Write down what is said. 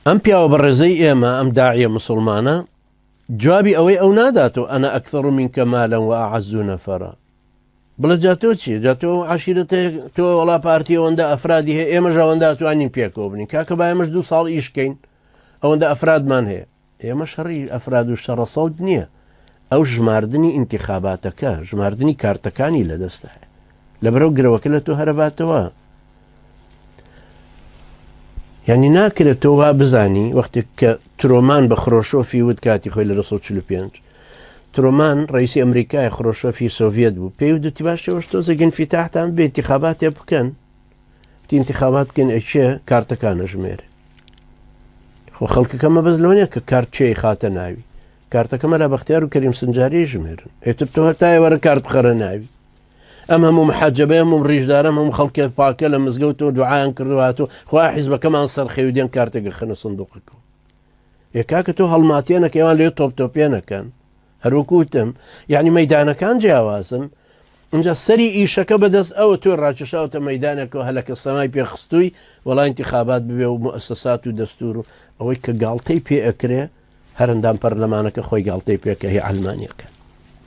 ئەم پیاوە بەڕێزەی ئێمە، ئەم داعیە مسوڵمانە، جوابی ئەوەی ئەو ناداتەوە، انا اکثر منک مالا و اعز نفرا. بڵێ جا تۆ چی؟ جا تۆ عەشیرەتێک، تۆ وەڵا پارتی ئەوەندە ئەفرادی هەیە، ئێمەش ئەوەندە ئەتوانین پێکەوە بنین. کاکە با ئێمەش دوو ساڵ ئیش کەین، ئەوەندە ئەفرادمان هەیە. ئێمە شەڕی ئەفراد و شەڕە سەوت نییە. ئەو ژماردنی ئینتیخاباتەکە، ژماردنی کارتەکانی لەدەستایە. لەبەرئەو گرەوەکە لە تۆ هەرەباتەوە. یعنی ناکرێت تۆ وا بزانی وەختێک کە ترۆمان بە خرۆشۆفی وت کاتی خۆی لە 1945 ترۆمان ڕئیسی ئەمریکای خرۆشۆفی سۆڤیەت بوو پێی دوتی باشەوەش تۆزێک انفتاحتان بێ انتخاباتێ بکەن انتخابات بکەن ئەچێ کارتەکانە ژمێرێ خۆ خەڵکەکە مەبەست لەوە نیە کە کارت چێی خاتە ناوی کارتەکە مەلا بەختیار و کەریم سنجاری ژمێرن ئێتر تۆ هەر تا ئێوارە کارت بخەرە ناوی ئەم هەموو محەجەبەیە هەموو ڕیشدارەم هەموو خەڵکێ پاکە لە مزگەوتەوە دوعایان کردو هاتوو خوا حیزبەکەمان سەرخەوی دێن کارتێک خەنە سندوقەکەەوە ئێ کاکە تۆ هەڵماتێنەکە ئەوان لێ تۆپ تۆپێنەکەن هەروەکوتم یعنی مەدانەکان جیاوازن اینجا سەری ئیشەکە بەدەست ئەوە تۆ ڕاکێشاوتە مەدانێکەوە هەلەکە سەمای پێخستووی وەڵا انتخابات ببێ و مؤسسات و دەستور و ئەوەی کە گاڵتەی پێ ئەکرێ هەرندام پەرلەمانەکە خۆی گاڵتەی پێکە هی عەلمانیەکە.